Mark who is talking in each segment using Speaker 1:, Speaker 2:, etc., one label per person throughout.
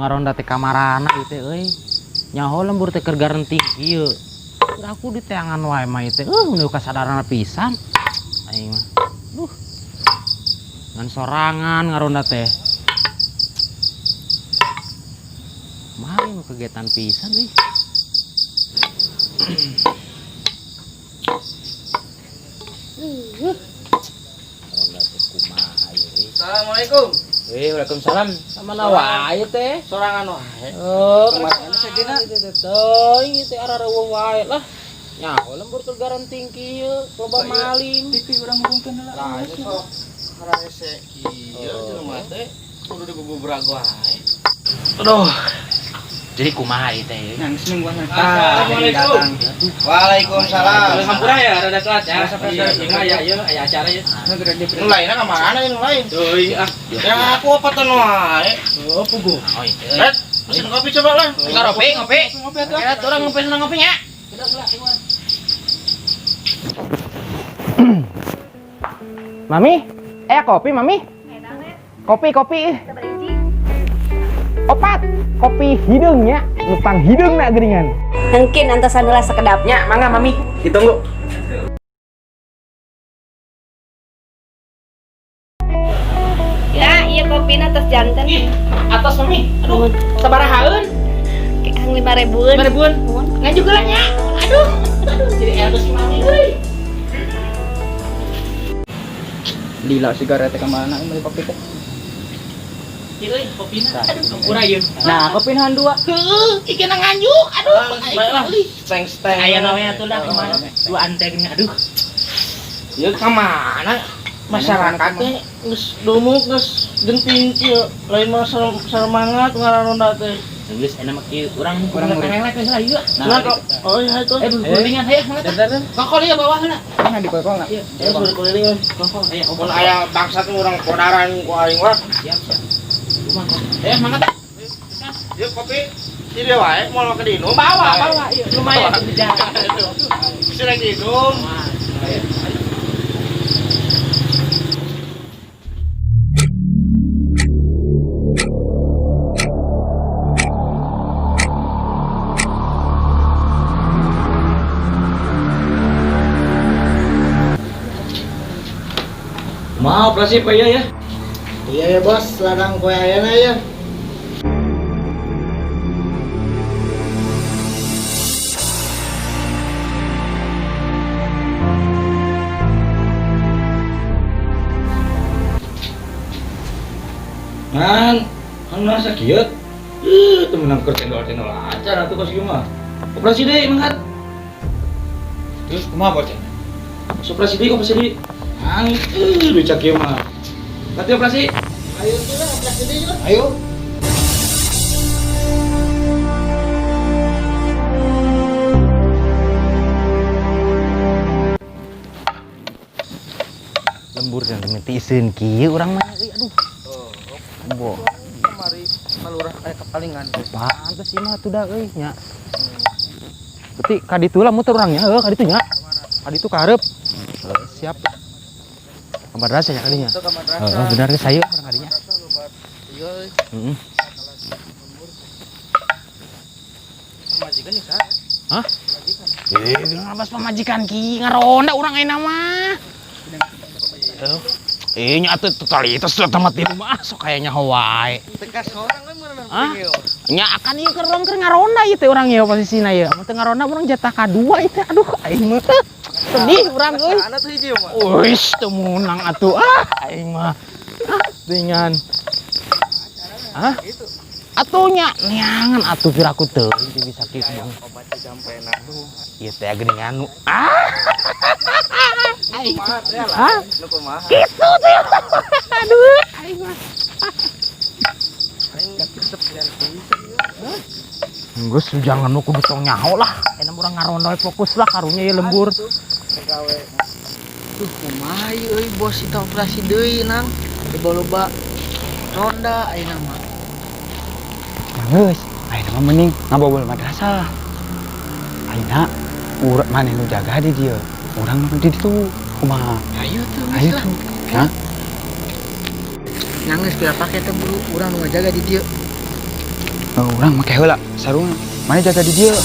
Speaker 1: Ngaronda teh kamarana ieu teh euy. Nyaho lembur teh keur garanti kieu. Aku di teangan wae mah ieu teh. Nu kasadaran pisan. Aing mah. Duh. Ngan sorangan ngaronda teh. Mah nu kegiatan pisan euy. Ngaronda teh kumaha ieu euy.
Speaker 2: Assalamualaikum.
Speaker 1: Waalaikumsalam. Sama wae teh?
Speaker 2: Sorangan wae.
Speaker 1: Oh,
Speaker 2: Kemarin sejeuna.
Speaker 1: Teuing ieu teh arareueuh wae lah. Nyaho lembur keur garanting kieu, loba maling.
Speaker 3: TV urang ngurungkeun heula.
Speaker 2: Nah, ini sok hararese kieu jelema teh kudu dibububrag wae.
Speaker 1: Aduh. Jadi kumaha ieu teh?
Speaker 3: Nangis nungguan.
Speaker 2: Assalamualaikum. Waalaikumsalam.
Speaker 4: Hampura ya, rada telat ya. Iya, iya, iya, aya acara ya.
Speaker 2: Nu lainna ka mana nu lain?
Speaker 4: Teuing ah.
Speaker 2: Ya aku apa teh wae.
Speaker 3: Oh, puguh.
Speaker 1: Oh, ieu.
Speaker 2: Red, pesen kopi coba lah.
Speaker 1: Ngopi, ngopi.
Speaker 3: Ngopi atuh.
Speaker 1: Ya, urang ngopi senang ngopi nya. Mami, kopi mami. Kopi, kopi. Opat, kopi hideungnya, nutang hideung na geuningan.
Speaker 5: Mungkin antosan heula sekedapnya.
Speaker 1: Mangga mami, ditunggu.
Speaker 5: Ya, iya kopina tos janten.
Speaker 1: Ih, atas mami. Aduh, sabarahaeun?
Speaker 5: Kang 5.000-an.
Speaker 1: 5.000-an. Nganjuk heula nya. Aduh, aduh jadi elus mami euy.
Speaker 3: Lila sigaret ka mana meuli kopi teh?
Speaker 1: Ieu euy, kopina. Aduh, hampura ieu.
Speaker 3: Nah, kopi nahan dua.
Speaker 1: Heueuh, ikina nganjuk. Aduh,
Speaker 2: Baiklah. Steng-steng.
Speaker 1: Aya nawe atuh lah kumaha. Dua anteng aduh.
Speaker 2: Ya ka mana? Masyarakat teh geus dumuk geus genting kieu, lain mah semangat ngaronda teh.
Speaker 1: Geus enak mah kieu urang
Speaker 3: Urang
Speaker 1: urang relek heula ieu.
Speaker 2: Nah, oh iya itu.
Speaker 1: Gulingan hayang mangga. Kokol ieu bawah heula.
Speaker 3: Mana di kokol na?
Speaker 1: Iya,
Speaker 2: Ya sudah keliling euy.
Speaker 1: kokol aya
Speaker 2: Mun aya bangsat urang kodaran ku aing lah.
Speaker 1: Siap, siap. Kumaha? Mangga teh.
Speaker 2: Yuk kopi di dia wae moal make diinum.
Speaker 1: Bawa, bawa ieu lumayan di jalan.
Speaker 2: Bisa lagi diinum.
Speaker 4: Mau operasi Pak ya ya?
Speaker 2: Iya ya bos, ladang kue ayana ya.
Speaker 4: Ngan, kan merasa kieu. Temenan keur cendol-cendol aja atuh kos kieu mah. Operasi deui mangkat.
Speaker 3: Terus kumaha bocah?
Speaker 4: Operasi deui, operasi deui. Ang, lucak kieu mah. Nanti operasi.
Speaker 2: Ayo tuh lah, operasi deui lah.
Speaker 3: Ayo.
Speaker 1: Lembur dan mimiti iseun kieu urang mah euy aduh. Bo.
Speaker 2: Kemari malurah kayak kepalingan.
Speaker 1: Pantes sih mah atuh da euy nya. Berarti ka ditu lah muter urang nya, heuh ka ditu nya. Ka ditu ka hareup. Siap. Ka madrasah nya kadinya.
Speaker 2: Itu ka madrasah.
Speaker 1: Heeh, benar geus hayu urang kadinya.
Speaker 2: Madrasah loba ieu euy.
Speaker 1: Heeh.
Speaker 2: Pamajikan ya saha?
Speaker 1: Hah?
Speaker 2: Pamajikan.
Speaker 1: Ngabas pamajikan ki ngaronda urang ayeuna mah. Nya atuh totalitas teh tamat di rumah sok kayaknya wae.
Speaker 2: Teka sorang kan meunang
Speaker 1: Hah?
Speaker 2: ieu.
Speaker 1: Nya akan ieu keur urang keur ngaronda ieu teh urang ieu posisina ieu. Mun teu ngaronda urang jatah kadua ieu teh. Aduh aing mah. Sedih urang euy.
Speaker 2: Sana tuh hiji mah.
Speaker 1: Uish, teu meunang atuh. Ah, aing mah. Ah, dengan. Hah?
Speaker 2: Itu.
Speaker 1: Atuh nya neangan atuh piraku teuing teu bisa kieu kumaha.
Speaker 2: Obat jampena.
Speaker 1: Ieu teh geuningan nu. Ah. Aing.
Speaker 2: Kumaha teh lah.
Speaker 1: Hah?
Speaker 2: Nu kumaha?
Speaker 1: Kitu teh. Aduh, aing mah.
Speaker 2: Aing resep dan
Speaker 1: Geus jangan nu kudu tong nyaho lah. Enak urang ngaronda we fokus lah karunya ieu lembur.
Speaker 2: Gawe.
Speaker 6: Duh, kumaha ieu euy bos itu operasi deui nang. Loba-loba ronda ayeuna mah.
Speaker 3: Geus, ayeuna mah mending ngabobol madrasah. Ayeuna urang maneh nu jaga di dieu. Urang nu di ditu. Kumaha?
Speaker 6: Ayo tuh,
Speaker 3: Ayo
Speaker 6: geus lah.
Speaker 3: tuh. Hah?
Speaker 6: Nangis kira pake teh buru urang nu ngajaga di dieu.
Speaker 3: Urang make heula sarungna. Mana jaga di dieu?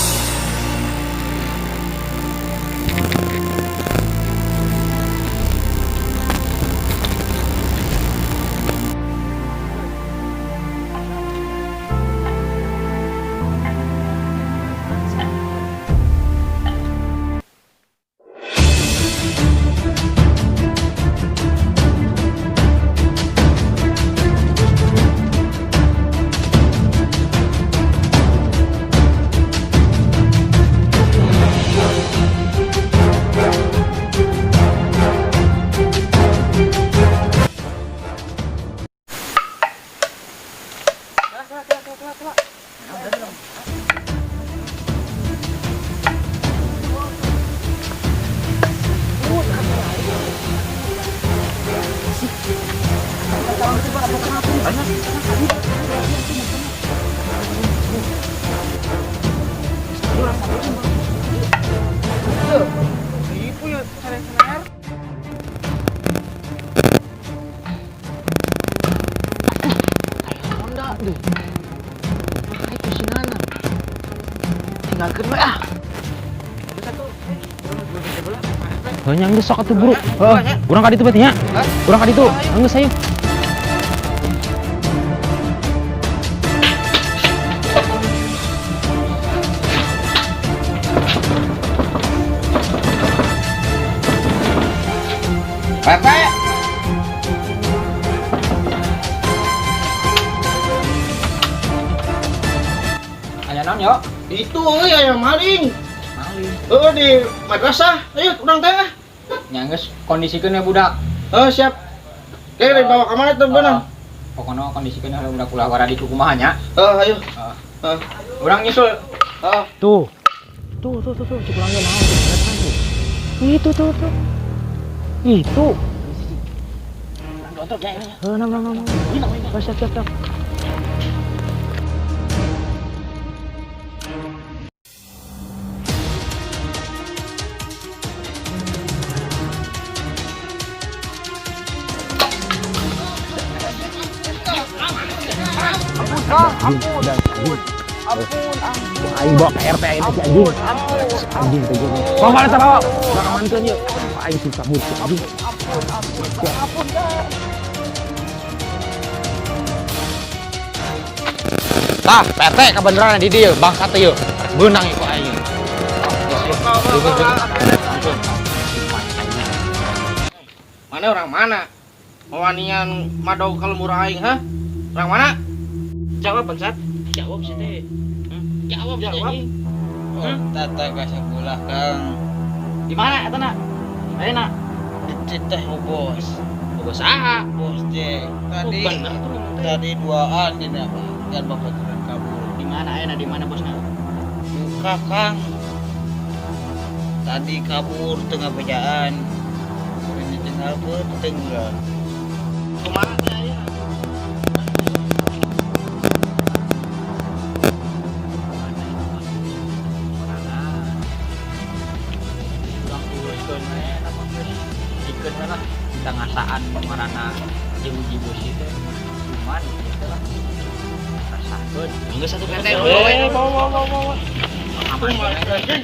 Speaker 6: Honda deh. Itu si Nana. Tinggalkeun we ah.
Speaker 1: Heuh nya geus sok atuh buru. Heuh, urang ka ditu berarti nya. Urang ka ditu. Geus ayo.
Speaker 4: Pepe. Aya naon yo?
Speaker 2: Itu euy aya maling.
Speaker 4: Maling.
Speaker 2: Heeh di madrasah. Ayo urang teh ah.
Speaker 4: Nya geus kondisikeun we budak.
Speaker 2: Heuh siap. Oke, dibawa ka mana tuh beunang?
Speaker 4: Pokona kondisikeun heula budak ulah waradi ku kumaha nya.
Speaker 2: Heuh ayo.
Speaker 4: Heeh.
Speaker 2: Heuh.
Speaker 4: Urang nyusul.
Speaker 2: Heeh.
Speaker 1: Tuh. Tuh tuh tuh tuh cik urang ge naon tuh tuh. Itu tuh tuh. Itu. Heuh, nang nang nang. Oh, siap siap siap. Aing bawa ke RT aing si anjing. Anjing teh gua. Bawa mana teh bawa? Urang amankeun yeuh. Aing sih kabur si anjing. Tah, PT kebenaran di dieu bangsat teh yeuh. Beunang ieu ku aing.
Speaker 2: Mana orang mana? Mawanian madog ka lembur aing, hah? Orang mana? Jawab bangsat.
Speaker 1: Jawab sih teh. Jawab
Speaker 2: Jawab.
Speaker 6: Oh, tata ka sekolah Kang.
Speaker 1: Di mana eta na? Ayo na.
Speaker 6: Dititah ku bos.
Speaker 1: Bogo saha?
Speaker 6: Bos Jack. Tadi
Speaker 1: Oh, bener tuh ngomong teh.
Speaker 6: tadi duaan dina kan babaturan kabur.
Speaker 1: Di mana ayeuna di mana bosna?
Speaker 6: Buka Kang. Tadi kabur tengah bejaan. Ini tinggal tinggal.
Speaker 2: Kumaha teh ayeuna?
Speaker 4: Urang uruskeun we eta mah geus. Dikeun we lah. Kita ngasaan ngaranna jeruji besi teh. Cuman gitu lah. Rasakeun.
Speaker 1: Geus satu PT.
Speaker 2: Bawa bawa bawa bawa.
Speaker 4: Aman.